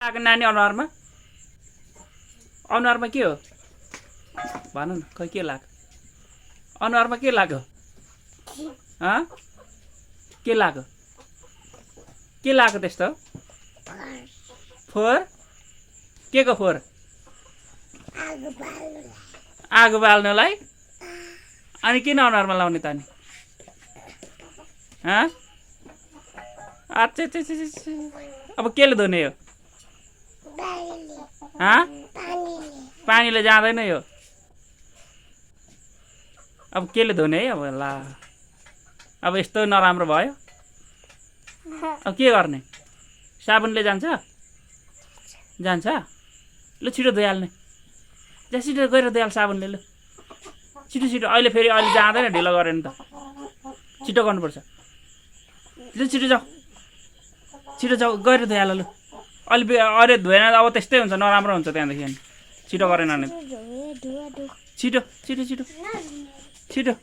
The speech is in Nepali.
लाग्यो नानी अनुहारमा अनुहारमा के हो भन न खै के लाग्यो अनुहारमा के लाग्यो के लाग्यो त्यस्तो फोहोर के को फोहोर आगो बाल्नलाई अनि किन अनुहारमा लाउने त अनि अच्छा अब केले धुने हो पानीले जाँदैन यो अब केले धुने है अब ला अब यस्तो नराम्रो भयो अब के गर्ने साबुनले जान्छ ल छिटो धोइहाल्ने जा छिटो गएर धोइहाल साबुनले ल छिटो अहिले फेरि अहिले जाँदैन ढिलो गऱ्यो नि त छिटो गर्नुपर्छ छिटो जाऊ गएर धोइहाल ल अलि अरे धोएन अब त्यस्तै हुन्छ नराम्रो हुन्छ त्यहाँदेखि छिटो गरेन भने छिटो